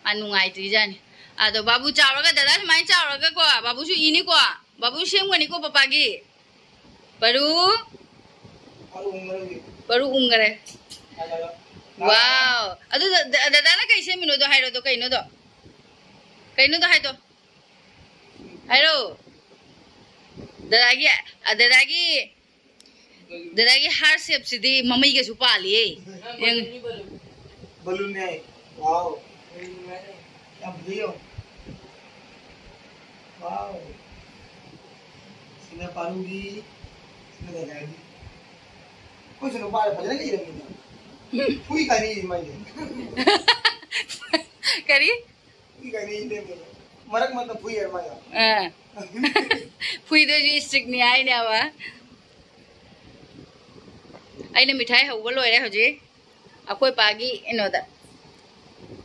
ꯃꯥ ꯅꯨꯡꯉꯥꯏꯇ꯭ꯔꯤꯖꯥꯠꯅꯤ꯫ ꯑꯗꯣ ꯕꯥꯕꯨ ꯆꯥꯎꯔꯒ, ꯗꯗꯥ ꯁꯨꯃꯥꯏꯅ ꯆꯥꯎꯔꯒꯀꯣ, ꯕꯥꯕꯨꯁꯨ ꯏꯅꯤꯀꯣ꯫ ꯕꯥꯕꯨ ꯁꯦꯝꯒꯅꯤꯀꯣ ꯄꯄꯥꯒꯤ꯫ ꯄꯔꯨ꯫ ꯄꯔꯨ ꯎꯪꯉꯔꯦ꯫ ꯄꯔꯨ ꯎꯪꯉꯔꯦ꯫ ꯋꯥꯎ꯫ ꯑꯗꯨ ꯗ-, ꯗ-, ꯗꯗꯥꯅ ꯀꯩ ꯁꯦꯝꯃꯤꯅꯣꯗꯣ ꯍꯥꯏꯔꯣꯗꯣ, ꯀꯩꯅꯣꯗꯣ? ꯀꯩꯅꯣꯗꯣ ꯍꯥꯏꯗꯣ꯫ ꯍꯥꯏꯔꯣ꯫ ꯗꯗꯥꯒꯤ, ꯑ, ꯗꯗꯥꯒꯤ, ꯗꯗꯥꯒꯤ ꯍꯥꯔꯠ ꯁꯦꯞꯁꯤꯗꯤ ꯃꯃꯩꯒꯁꯨ ꯄꯥꯜꯂꯤꯌꯦ꯫ ꯌꯦꯡ-, ꯕꯂꯨꯟꯅꯦ꯫ ꯋꯥꯎ꯫ ꯌꯥꯝ ꯐꯖꯩ ꯌꯦꯡꯉꯣ꯫ ꯋꯥꯎ꯫ ꯁꯤꯅ ꯄꯥꯔꯨꯒꯤ, ꯁꯤꯅ ꯗꯗꯥꯒꯤ꯫ ꯑꯩꯈꯣꯏꯁꯨ ꯅꯨꯄꯥꯗ ꯐꯖꯅ ꯏꯔꯝꯃꯤꯅꯦ꯫ ꯐꯨꯏ ꯀꯥꯏꯅ ꯏꯔꯤ ꯃꯥꯏꯁꯦ꯫ ꯀꯔꯤ? ꯐꯨꯏ ꯀꯥꯏꯅ ꯏꯔꯤ ꯂꯩꯔꯝꯃꯦ꯫ ꯃꯔꯛ ꯃꯔꯛꯇ ꯐꯨꯏ ꯍꯥꯏꯕ ꯃꯥꯏꯗꯣ꯫ ꯑꯥ꯫ ꯐꯨꯏꯗꯣꯏꯁꯨ ꯏꯁꯇ꯭ꯔꯤꯛꯅꯤ ꯍꯥꯏꯅꯦꯕ꯫ ꯑꯩꯅ ꯃꯤꯊꯥꯏ ꯍꯧꯕ ꯂꯣꯏꯔꯦ ꯍꯧꯖꯤꯛ꯫ ꯑꯩꯈꯣꯏ ꯄꯥꯒꯤ ꯀꯩꯅꯣꯗ,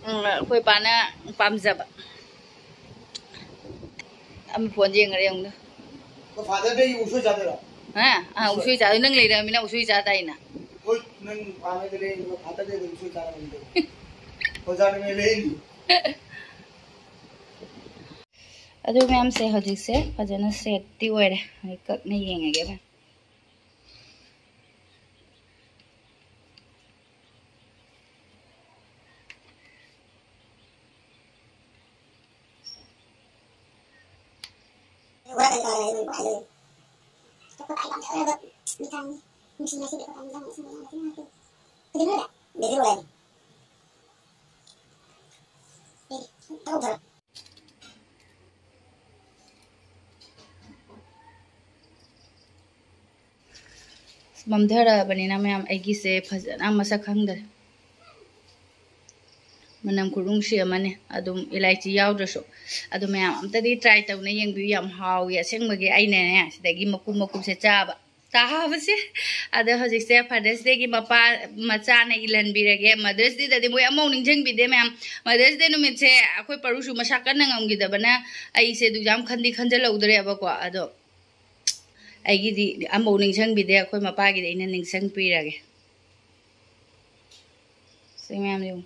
ꯎꯝ, ꯑꯩꯈꯣꯏ ꯄꯥꯅ ꯄꯥꯝꯖꯕ꯫ ꯑꯃ ꯐꯣꯟ ꯌꯦꯡꯉꯔꯦ ꯌꯦꯡꯉꯨꯅꯦ꯫ ꯑꯩꯈꯣꯏ ꯐꯥꯗꯔ ꯗꯦꯒꯤ ꯎꯁꯣꯏ ꯆꯥꯗꯣꯏꯔꯣ? ꯍꯥ? ꯑꯥ, ꯎꯁꯣꯏ꯫ ꯎꯁꯣꯏ ꯆꯥꯗꯣꯏ꯫ ꯅꯪ ꯂꯩꯔꯃꯤꯅ ꯎꯁꯣꯏ ꯆꯥ ꯇꯥꯏꯅ꯫ ꯍꯣꯏ, ꯅꯪ ꯐꯥꯗꯔ ꯗꯦ ꯂꯩꯔꯤꯕ, ꯐꯥꯗꯔ ꯗꯦꯗ ꯎꯁꯣꯏ ꯆꯥꯔꯝꯃꯤꯗꯣ꯫ ꯑꯣꯖꯥꯅ ꯂꯩꯔꯤ꯫ ꯑꯗꯨ ꯃꯌꯥꯝꯁꯦ ꯍꯧꯖꯤꯛꯁꯦ ꯐꯖꯅ ꯁꯦꯠꯇꯤ ꯑꯣꯏꯔꯦ꯫ ꯑꯩ ꯀꯛꯅ ꯌꯦꯡꯉꯒꯦ ꯃꯌꯥꯝ꯫ ꯃꯝꯊꯔꯛꯑꯕꯅꯤꯅ ꯃꯌꯥꯝ ꯑꯩꯒꯤꯁꯦ ꯐꯖꯅ ꯃꯁꯛ ꯈꯪꯗ꯭ꯔꯦ꯫ ꯃꯅꯝ ꯈꯨꯅꯨꯡꯁꯤ ꯑꯃꯅꯤ ꯑꯗꯨꯝ ꯏꯂꯥꯏꯆꯤ ꯌꯥꯎꯗ꯭ꯔꯁꯨ꯫ ꯑꯗꯨ ꯃꯌꯥꯝ ꯑꯝꯇꯗꯤ try ꯇꯧꯅ ꯌꯦꯡꯕꯤꯌꯨ, ꯌꯥꯝ ꯍꯥꯎꯋꯤ ꯑꯁꯦꯡꯕꯒꯤ꯫ ꯑꯩꯅꯅꯦ ꯁꯤꯗꯒꯤ ꯃꯀꯨꯞ ꯃꯀꯨꯞꯁꯦ ꯆꯥꯕ ꯇꯥꯕꯁꯦ꯫ ꯑꯗꯣ ꯍꯧꯖꯤꯛꯁꯦ Father's Dayꯒꯤ ꯃꯄꯥ ꯃꯆꯥꯅ ꯏꯜꯍꯟꯕꯤꯔꯒꯦ꯫ Mother's Dayꯗꯗꯤ ꯃꯣꯏ ꯑꯃꯐꯥꯎ ꯅꯤꯡꯁꯤꯡꯕꯤꯗꯦ ꯃꯌꯥꯝ꯫ Mother's Day ꯅꯨꯃꯤꯠꯁꯦ ꯑꯩꯈꯣꯏ ꯄꯔꯨꯁꯨ ꯃꯁꯥ ꯀꯟꯅ ꯉꯝꯈꯤꯗꯕꯅ ꯑꯩꯁꯦ ꯑꯗꯨ ꯌꯥꯝ ꯈꯟꯗꯤ ꯈꯟꯖꯜꯍꯧꯗ꯭ꯔꯦꯕꯀꯣ꯫ ꯑꯗꯣ ꯑꯩꯒꯤꯗꯤ ꯑꯃꯐꯥꯎ ꯅꯤꯡꯁꯤꯡꯕꯤꯗꯦ, ꯑꯩꯈꯣꯏ ꯃꯄꯥꯒꯤꯗꯤ ꯑꯩꯅ ꯅꯤꯡꯁꯤꯡꯕꯤꯔꯒꯦ꯫ ꯁꯤ ꯃꯌꯥꯝ ꯌꯦꯡꯉꯨ꯫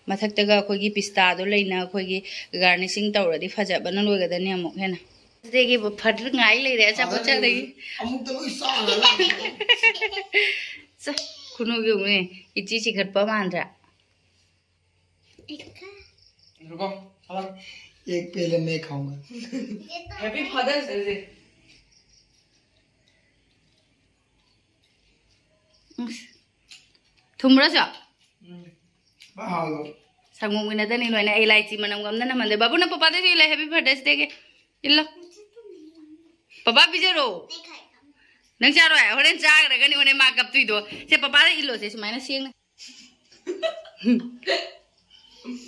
ꯃꯊꯛꯇꯒ ꯑꯩꯈꯣꯏꯒꯤ ꯄꯤꯁꯇꯥꯗꯣ ꯂꯩꯅ ꯑꯩꯈꯣꯏꯒꯤ garnishing ꯇꯧꯔꯗꯤ ꯐꯖꯕꯅ ꯂꯣꯏꯒꯗꯅꯤ ꯑꯃꯨꯛ ꯍꯦꯟꯅ꯫ ꯁꯤꯗꯒꯤ ꯐꯠꯇ꯭ꯔꯤꯉꯥꯏ ꯂꯩꯔꯦ ꯑꯆꯥꯄꯣꯠ ꯆꯥꯗꯒꯤ꯫ ꯑꯃꯨꯛꯇ ꯂꯣꯏ ꯆꯥꯔꯒ ꯂꯥꯛꯑꯦ꯫ ꯆ-, ꯈꯨꯅꯨꯒꯤ ꯌꯦꯡꯉꯨꯅꯦ, ꯏꯆꯤ ꯆꯤꯈꯠꯄ ꯃꯥꯟꯗ꯭ꯔꯥ? रुको, अलग। एक पहले मैं खाऊंगा। Happy Father's Day। ꯎꯝ꯫ ꯊꯨꯝꯕ꯭ꯔꯥ ꯁꯦ? ꯎꯝ꯫ ꯚꯥꯏ, ꯍꯥꯎꯋꯦ꯫ ꯁꯪꯒꯣꯝꯒꯤ ꯅꯠꯇꯅꯤ ꯂꯣꯏꯅ꯫ ꯑꯩ ꯏꯂꯥꯏꯆꯤ ꯃꯅꯝꯒ ꯑꯝꯇ ꯅꯝꯍꯟꯗꯦ꯫ ꯕꯥꯕꯨ, ꯅꯪ ꯄꯄꯥꯗꯁꯨ ꯏꯜꯂꯣ, Happy Father's Dayꯒꯤ꯫ ꯏꯜꯂꯣ꯫ ꯄꯄꯥ ꯄꯤꯖꯔꯣ꯫ ꯅꯪ ꯆꯥꯔꯣꯏ? ꯍꯣꯔꯦꯟ ꯆꯥꯈ꯭ꯔꯒꯅꯤ ꯍꯣꯔꯦꯟ ꯃꯥ ꯀꯞꯇꯣꯏꯗꯣ꯫ ꯁꯦ, ꯄꯄꯥꯗ ꯏꯜꯂꯣꯁꯦ ꯁꯨꯃꯥꯏꯅ ꯁꯦꯡꯅ꯫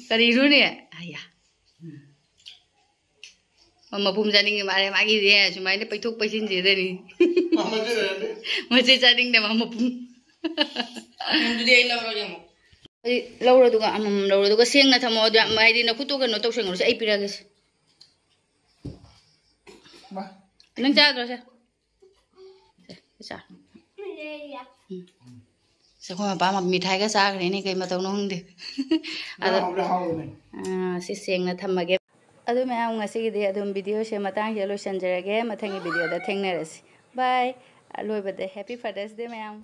ꯀꯔꯤꯅꯣꯅꯦ? ꯑꯌꯥ꯫ ꯃꯥ ꯃꯄꯨꯝ ꯆꯥꯅꯤꯡꯉꯤ ꯃꯥꯜꯂꯦ, ꯃꯥꯒꯤꯗꯤ ꯁꯨꯃꯥꯏꯅ ꯄꯩꯊꯣꯛ ꯄꯩꯁꯤꯟꯁꯤꯗꯅꯤ꯫ ꯃꯥ ꯃꯆꯦ ꯑꯣꯏꯔꯝꯅꯤ꯫ ꯃꯆꯦ ꯆꯥꯅꯤꯡꯗꯦ, ꯃꯥ ꯃꯄꯨꯝ꯫ ꯑꯗꯨꯗꯤ ꯑꯩ ꯂꯧꯔꯒꯦ ꯑꯃꯨꯛ꯫ ꯑꯩ ꯂꯧꯔꯣ, ꯑꯗꯨꯒ ꯑꯃꯃꯝ ꯂꯧꯔꯣ, ꯑꯗꯨꯒ ꯁꯦꯡꯅ ꯊꯝꯃꯣ꯫ ꯑꯗꯨ ꯌꯥꯝ, ꯍꯥꯏꯗꯤ ꯅꯈꯨꯠꯇꯣ ꯀꯩꯅꯣ ꯇꯧꯁꯟꯒꯅꯨ꯫ ꯁꯦ, ꯑꯩ ꯄꯤꯔꯛꯑꯒꯦ ꯁꯦ꯫ ꯃꯥ꯫ ꯅꯪ ꯆꯥꯗ꯭ꯔꯣ ꯁꯦ? ꯁꯦ, ꯁꯦ ꯆꯥ꯫ ꯎꯝ꯫ ꯁꯦ, ꯑꯩꯈꯣꯏ ꯃꯄꯥ ꯃ-, ꯃꯤꯊꯥꯏꯒ ꯆꯥꯈ꯭ꯔꯦꯅꯦ, ꯀꯩ ꯃꯇꯧꯅꯣ ꯈꯪꯗꯦ꯫ ꯑꯗꯣ, ꯍꯥꯎꯕ꯭ꯔꯥ, ꯍꯥꯎꯕꯅꯦ꯫ ꯑꯥ, ꯁꯤ ꯁꯦꯡꯅ ꯊꯝꯃꯒꯦ꯫ ꯑꯗꯨ ꯃꯌꯥꯝ, ꯉꯁꯤꯒꯤꯗꯤ ꯑꯗꯨꯝ videoꯁꯦ ꯃꯇꯥꯡꯁꯤꯗ ꯂꯣꯏꯁꯤꯟꯖꯔꯒꯦ꯫ ꯃꯊꯪꯒꯤ videoꯗ ꯊꯦꯡꯅꯔꯁꯤ꯫ Bye꯫ ꯑꯂꯣꯏꯕꯗ Happy Father's Day ꯃꯌꯥꯝ꯫